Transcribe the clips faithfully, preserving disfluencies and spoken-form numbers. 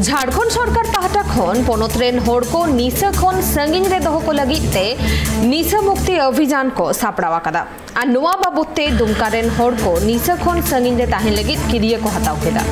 ᱡᱷᱟᱲᱠᱷᱚᱸᱰ ᱥᱚᱨᱠᱟᱨ ᱯᱟᱦᱴᱟ ᱠᱷᱚᱱ ᱯᱚᱱᱚᱛ ᱨᱮᱱ ᱦᱚᱲ ᱠᱚ ᱱᱤᱥᱟᱹ ᱠᱷᱚᱱ ᱥᱟᱺᱜᱤᱧ ᱨᱮ ᱫᱚᱦᱚ ᱠᱚ ᱞᱟᱹᱜᱤᱫ ᱛᱮ ᱱᱤᱥᱟᱹ ᱢᱩᱠᱛᱤ ᱚᱵᱷᱤᱡᱟᱱ ᱠᱚ ᱥᱟᱯᱲᱟᱣ ᱟᱠᱟᱫᱟ᱾ ᱟᱨ ᱱᱚᱣᱟ ᱵᱟᱵᱚᱛ ᱛᱮ ᱫᱩᱢᱠᱟ ᱨᱮᱱ ᱦᱚᱲ ᱠᱚ ᱱᱤᱥᱟᱹ ᱠᱷᱚᱱ ᱥᱟᱺᱜᱤᱧ ᱨᱮ ᱛᱟᱦᱮᱸᱱ ᱞᱟᱹᱜᱤᱫ ᱠᱤᱨᱭᱟᱹ ᱠᱚ ᱦᱟᱛᱟᱣ ᱠᱮᱫᱟ᱾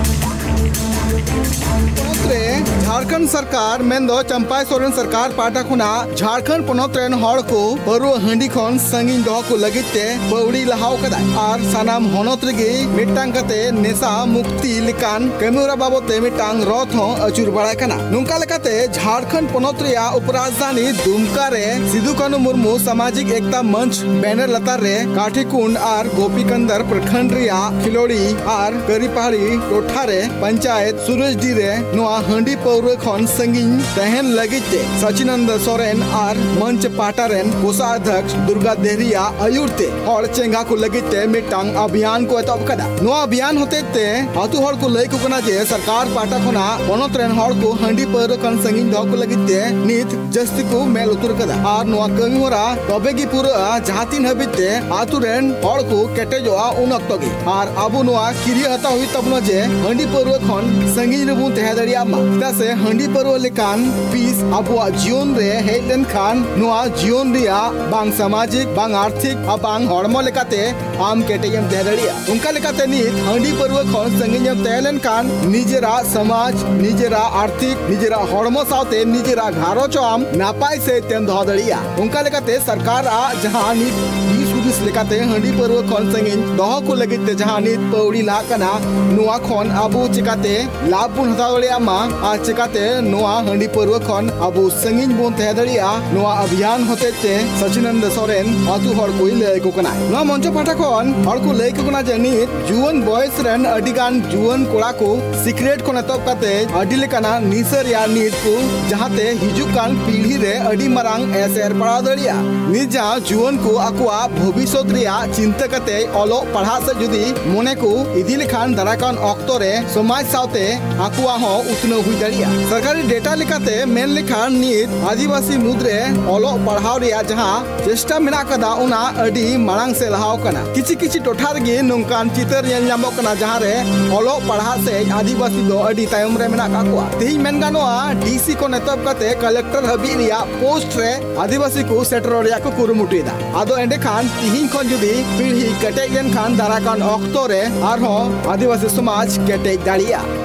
ᱯᱚᱱᱚᱛ ᱨᱮ ᱡᱷᱟᱲᱠᱷᱚᱸᱰ ᱥᱚᱨᱠᱟᱨ ᱢᱮᱱᱫᱚ ᱪᱟᱢᱯᱟᱭ ᱥᱚᱨᱮᱱ ᱥᱚᱨᱠᱟᱨ ᱯᱟᱦᱴᱟ ᱠᱷᱚᱱᱟᱜ ᱡᱷᱟᱲᱠᱷᱚᱸᱰ ᱯᱚᱱᱚᱛ ᱨᱮᱱ ᱦᱚᱲ ᱠᱚ ᱯᱟᱹᱨᱣᱟᱹ ᱦᱟᱺᱰᱤ ᱠᱷᱚᱱ ᱥᱟᱺᱜᱤᱧ ᱫᱚᱦᱚ ᱠᱚ ᱞᱟᱹᱜᱤᱫ ᱛᱮ ᱯᱟᱹᱣᱲᱤ ᱞᱟᱦᱟᱣ ᱠᱟᱫᱟᱭ ᱟᱨ ᱥᱟᱱᱟᱢ ᱦᱚᱱᱚᱛ ᱨᱮᱜᱮ ᱢᱤᱫᱴᱟᱝ ᱠᱟᱛᱮ ᱱᱮᱥᱟ ᱢᱩᱠᱛᱤ ᱞᱮᱠᱟᱱ ᱠᱟᱹᱢᱤᱦᱚᱨᱟ ᱵᱟᱵᱚᱛ ᱛᱮ ᱢᱤᱫᱴᱟᱝ ᱨᱚᱛᱷ ᱦᱚᱸ ᱟᱹᱪᱩᱨ ᱵᱟᱲᱟᱭ ᱠᱟᱱᱟ᱾ ᱱᱚᱝᱠᱟ ᱞᱮᱠᱟᱛᱮ ᱡᱷᱟᱲᱠᱷᱚᱸᱰ ᱯᱚᱱᱚᱛ ᱨᱮᱭᱟᱜ ᱩᱯᱨᱟᱡᱽᱫᱷᱟᱱᱤ ᱫᱩᱢᱠᱟ ᱨᱮ ᱥᱤᱫᱩ ᱠᱟᱹᱱᱦᱩ ᱢᱩᱨᱢᱩ ᱥᱟᱢᱟᱡᱤᱠ ᱮᱠᱛᱟ ᱢᱚᱧᱪ ᱵᱮᱱᱟᱨ ᱞᱟᱛᱟᱨ ᱨᱮ ᱠᱟᱴᱷᱤᱠᱩᱱᱰ ᱟᱨ ᱜᱳᱯᱤᱠᱟᱱᱫᱟᱨ ᱯᱨᱚᱠᱷᱚᱸᱰ ᱨᱮᱭᱟᱜ ᱠᱷᱤᱞᱳᱲᱤ ᱟᱨ ᱠᱟᱹᱨᱤᱯᱟᱦᱟᱲᱤ ᱴᱚᱴᱷᱟ ᱨᱮ ᱯᱚᱧᱪᱟᱭᱮᱛ ᱥᱩᱨᱩᱡᱰᱤ ᱨᱮ ᱱᱚᱣᱟ ᱦᱟᱺᱰᱤ ᱯᱟᱹᱣᱨᱟᱹ ᱠᱷᱚᱱ ᱥᱟᱺᱜᱤᱧ ᱛᱟᱦᱮᱱ ᱞᱟᱹᱜᱤᱫ ᱛᱮ ᱥᱟᱪᱤᱱᱟᱱᱫᱟ ᱥᱚᱨᱮᱱ ᱟᱨ ᱢᱚᱧᱪ ᱯᱟᱦᱴᱟ ᱨᱮᱱ ᱠᱳᱥᱟᱫᱷᱭᱚᱠᱥ ᱫᱩᱨᱜᱟ ᱫᱮᱦᱨᱤᱭᱟ ᱟᱭᱩᱨ ᱛᱮ ᱦᱚᱲ ᱪᱮᱸᱜᱷᱟ ᱠᱚ ᱞᱟᱹᱜᱤᱫ ᱛᱮ ᱢᱤᱫᱴᱟᱝ ᱚᱵᱷᱤᱭᱟᱱ ᱠᱚ ᱮᱛᱚᱦᱚᱵ ᱠᱟᱫᱟ᱾ ᱱᱚᱣᱟ ᱚᱵᱷᱤᱭᱟᱱ ᱦᱚᱛᱮᱡ ᱛᱮ ᱟᱹᱛᱩ ᱦᱚᱲ ᱠᱚ ᱞᱟᱹᱭ ᱠᱚ ᱠᱟᱱᱟ ᱡᱮ ᱥᱚᱨᱠᱟᱨ ᱯᱟᱦᱴᱟ ᱠᱷᱚᱱᱟᱜ ᱯᱚᱱᱚᱛ ᱨᱮᱱ ᱦᱚᱲ ᱠᱚ ᱦᱟᱺᱰᱤ ᱯᱟᱹᱣᱨᱟᱹ ᱠᱷᱚᱱ ᱥᱟᱺᱜᱤᱧ ᱫᱚᱦᱚ ᱠᱚ ᱞᱟᱹᱜᱤᱫ ᱛᱮ ᱱᱤᱛ ᱡᱟᱹᱥᱛᱤ ᱠᱚ ᱢᱮᱫ ᱞᱩᱛᱩᱨ ᱠᱟᱫᱟ ᱟᱨ ᱱᱚᱣᱟ ᱠᱟᱹᱢᱤ ᱦᱚᱨᱟ ᱛᱚᱵᱮ ᱜᱮ ᱯᱩᱨᱟᱹᱜᱼᱟ ᱡᱟᱦᱟᱸ ᱛᱤᱱ ᱦᱟᱹᱵᱤᱡ ᱛᱮ ᱟᱹᱛᱩ ᱨᱮᱱ ᱦᱚᱲ ᱠᱚ ᱠᱮᱴᱮᱡᱚᱜᱼᱟ ᱩᱱ ᱚᱠᱛᱚ ᱜᱮ᱾ ᱟᱨ ᱟᱵᱚ ᱱᱚᱣᱟ ᱠᱤᱨᱭᱟᱹ ᱦᱟᱛᱟᱣ ᱦᱩᱭᱩᱜ ᱛᱟᱵᱚᱱᱟ ᱡᱮ ᱦᱟᱺᱰᱤ ᱯᱟᱹᱣᱨᱟᱹ ᱠᱷᱚᱱ ᱥᱟᱺᱜᱤᱧ ᱨᱮᱵᱚᱱ ᱛᱟᱦᱮᱸ ᱫᱟᱲᱮᱭᱟᱜ ᱢᱟ, ᱪᱮᱫᱟᱜ ᱥᱮ ᱦᱟᱺᱰᱤ ᱯᱟᱹᱣᱨᱟᱹ ᱞᱮᱠᱟᱱ ᱵᱤᱥ ᱟᱵᱚᱣᱟᱜ ᱡᱤᱭᱚᱱ ᱨᱮ ᱦᱮᱡ ᱞᱮᱱᱠᱷᱟᱱ ᱱᱚᱣᱟ ᱡᱤᱭᱚᱱ ᱨᱮᱭᱟᱜ ᱵᱟᱝ ᱥᱟᱢᱟᱡᱤᱠ, ᱵᱟᱝ ᱟᱨᱛᱷᱤᱠ ᱟᱨ ᱵᱟᱝ ᱦᱚᱲᱢᱚ ᱞᱮᱠᱟᱛᱮ ᱟᱢ ᱠᱮᱴᱮᱡ ᱮᱢ ᱛᱟᱦᱮᱸ ᱫᱟᱲᱮᱭᱟᱜᱼᱟ᱾ ᱚᱱᱠᱟ ᱞᱮᱠᱟᱛᱮ ᱱᱤᱛ ᱦᱟᱺᱰᱤ ᱯᱟᱹᱨᱣᱟᱹ ᱠᱷᱚᱱ ᱥᱟᱺᱜᱤᱧ ᱮᱢ ᱛᱟᱦᱮᱸ ᱞᱮᱱᱠᱷᱟᱱ ᱱᱤᱡᱮᱨᱟᱜ ᱥᱚᱢᱟᱡᱽ, ᱱᱤᱡᱮᱨᱟᱜ ᱟᱨᱛᱷᱤᱠ, ᱱᱤᱡᱮᱨᱟᱜ ᱦᱚᱲᱢᱚ ᱥᱟᱶᱛᱮ ᱱᱤᱡᱮᱨᱟᱜ ᱜᱷᱟᱨᱚᱸᱡᱽ ᱦᱚᱸ ᱟᱢ ᱱᱟᱯᱟᱭ ᱥᱟᱺᱦᱤᱡ ᱛᱮᱢ ᱫᱚᱦᱚ ᱫᱟᱲᱮᱭᱟᱜᱼᱟ᱾ ᱚᱱᱠᱟ ᱞᱮᱠᱟᱛᱮ ᱥᱚᱨᱠᱟᱨᱟᱜ ᱡᱟᱦᱟᱸ ᱱᱤᱛ ᱫᱤᱥ ᱦᱩᱫᱤᱥ ᱞᱮᱠᱟᱛᱮ ᱦᱟᱺᱰᱤ ᱯᱟᱹᱨᱣᱟᱹ ᱠᱷᱚᱱ ᱥᱟᱺᱜᱤᱧ ᱫᱚᱦᱚ ᱠᱚ ᱞᱟᱹᱜᱤᱫ ᱛᱮ ᱡᱟᱦᱟᱸ ᱱᱤᱛ ᱯᱟᱹᱣᱲᱤ ᱞᱟᱦᱟᱜ ᱠᱟᱱᱟ, ᱱᱚᱣᱟ ᱠᱷᱚᱱ ᱟᱵᱚ ᱪᱤᱠᱟᱛᱮ ᱞᱟᱵᱷ ᱵᱚᱱ ᱦᱟᱛᱟᱣ ᱫᱟᱲᱮᱭᱟᱜ ᱢᱟ ᱟᱨ ᱪᱤᱠᱟᱛᱮ ᱱᱚᱣᱟ ᱦᱟᱺᱰᱤ ᱯᱟᱹᱨᱣᱟᱹ ᱠᱷᱚᱱ ᱟᱵᱚ ᱥᱟᱺᱜᱤᱧ ᱵᱚᱱ ᱛᱟᱦᱮᱸ ᱫᱟᱲᱮᱭᱟᱜᱼᱟ, ᱱᱚᱣᱟ ᱚᱵᱷᱤᱭᱟᱱ ᱦᱚᱛᱮᱡ ᱛᱮ ᱥᱚᱪᱤᱱᱟᱱᱫ ᱥᱚᱨᱮᱱ ᱟᱹᱛᱩ ᱦᱚᱲ ᱠᱚᱭ ᱞᱟᱹᱭ ᱟᱠᱚ ᱠᱟᱱᱟ᱾ ᱱᱚᱣᱟ ᱢᱚᱧᱪᱚ ᱯᱟᱦᱴᱟ ᱠᱷᱚᱱ ᱦᱚᱲ ᱠᱚ ᱞᱟᱹᱭ ᱟᱠᱚ ᱠᱟᱱᱟ ᱡᱮ ᱱᱤᱛ ᱡᱩᱣᱟᱹᱱ ᱵᱚᱭᱮᱥ ᱨᱮᱱ ᱟᱹᱰᱤ ᱜᱟᱱ ᱡᱩᱣᱟᱹᱱ ᱠᱚᱲᱟ ᱠᱚ ᱥᱤᱠᱨᱮᱴ ᱠᱷᱚᱱ ᱮᱛᱚᱦᱚᱵ ᱠᱟᱛᱮ ᱟᱹᱰᱤ ᱞᱮᱠᱟᱱᱟᱜ ᱱᱤᱥᱟᱹ ᱨᱮᱭᱟᱜ ᱱᱤᱛ ᱠᱚ, ᱡᱟᱦᱟᱸᱛᱮ ᱦᱤᱡᱩᱜ ᱠᱟᱱ ᱯᱤᱲᱦᱤ ᱨᱮ ᱟᱹᱰᱤ ᱢᱟᱨᱟᱝ ᱮᱥᱮᱨ ᱯᱟᱲᱟᱣ ᱫᱟᱲᱮᱭᱟᱜᱼᱟ᱾ ᱱᱤᱛ ᱡᱟᱦᱟᱸ ᱡᱩᱣᱟᱹᱱ ᱠᱚ ᱟᱠᱚᱣᱟᱜ ᱵᱷᱚᱵᱤᱥᱥᱚᱛ ᱨᱮᱭᱟᱜ ᱪᱤᱱᱛᱟᱹ ᱠᱟᱛᱮ ᱚᱞᱚᱜ ᱯᱟᱲᱦᱟᱜ ᱥᱮᱫ ᱡᱩᱫᱤ ᱢᱚᱱᱮ ᱠᱚ ᱤᱫᱤ ᱞᱮᱠᱷᱟᱱ ᱫᱟᱨᱟᱭ ᱠᱟᱱ ᱚᱠᱛᱚ ᱨᱮ ᱥᱚᱢᱟᱡᱽ ᱥᱟᱶᱛᱮ ᱟᱠᱚᱣᱟᱜ ᱦᱚᱸ ᱩᱛᱱᱟᱹᱣ ᱦᱩᱭ ᱫᱟᱲᱮᱭᱟᱜᱼᱟ᱾ ᱥᱚᱨᱠᱟᱨᱤ ᱰᱮᱴᱟ ᱞᱮᱠᱟᱛᱮ ᱢᱮᱱ ᱞᱮᱠᱷᱟᱱ ᱱᱤᱛ ᱟᱹᱫᱤᱵᱟᱹᱥᱤ ᱢᱩᱫᱽᱨᱮ ᱚᱞᱚᱜ ᱯᱟᱲᱦᱟᱣ ᱨᱮᱭᱟᱜ ᱡᱟᱦᱟᱸ ᱪᱮᱥᱴᱟ ᱢᱮᱱᱟᱜ ᱟᱠᱟᱫᱟ ᱚᱱᱟ ᱟᱹᱰᱤ ᱢᱟᱲᱟᱝ ᱥᱮᱫ ᱞᱟᱦᱟᱣ ᱠᱟᱱᱟ᱾ ᱠᱤᱪᱷᱤ ᱠᱤᱪᱷᱤ ᱴᱚᱴᱷᱟ ᱨᱮᱜᱮ ᱱᱚᱝᱠᱟᱱ ᱪᱤᱛᱟᱹᱨ ᱧᱮᱞ ᱧᱟᱢᱚᱜ ᱠᱟᱱᱟ ᱡᱟᱦᱟᱸ ᱨᱮ ᱚᱞᱚᱜ ᱯᱟᱲᱦᱟᱜ ᱥᱮᱫ ᱟᱹᱫᱤᱵᱟᱹᱥᱤ ᱫᱚ ᱟᱹᱰᱤ ᱛᱟᱭᱚᱢ ᱨᱮ ᱢᱮᱱᱟᱜ ᱟᱠᱟᱫ ᱠᱚᱣᱟ᱾ ᱛᱮᱦᱮᱧ ᱢᱮᱱ ᱜᱟᱱᱚᱜᱼᱟ ᱰᱤᱥᱤ ᱠᱷᱚᱱ ᱮᱛᱚᱦᱚᱵ ᱠᱟᱛᱮ ᱠᱟᱞᱮᱠᱴᱚᱨ ᱦᱟᱹᱵᱤᱡ ᱨᱮᱭᱟᱜ ᱯᱳᱥᱴ ᱨᱮ ᱟᱹᱫᱤᱵᱟᱹᱥᱤ ᱠᱚ ᱥᱮᱴᱮᱨᱚᱜ ᱨᱮᱭᱟᱜ ᱠᱚ ᱠᱩᱨᱩᱢᱩᱴᱩᱭᱮᱫᱟ᱾ ᱟᱫᱚ ᱮᱸᱰᱮᱠᱷᱟᱱ ᱛᱤᱦᱤᱧ ᱠᱷᱚᱱ ᱡᱩᱫᱤ ᱯᱤᱲᱦᱤ ᱠᱮᱴᱮᱡ ᱞᱮᱱᱠᱷᱟᱱ ᱫᱟᱨᱟᱭ ᱠᱟᱱ ᱚᱠᱛᱚ ᱨᱮ ᱟᱨᱦᱚᱸ ᱟᱹᱫᱤᱵᱟᱹᱥᱤ ᱥᱚᱢᱟᱡᱽ ᱠᱮᱴᱮᱡ ᱫᱟᱲᱮᱭᱟᱜᱼᱟ᱾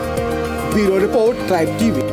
ᱵᱤᱭᱩᱨᱳ ᱨᱤᱯᱳᱨᱴ, ᱴᱨᱟᱭᱤᱵᱽ ᱴᱤᱵᱷᱤ᱾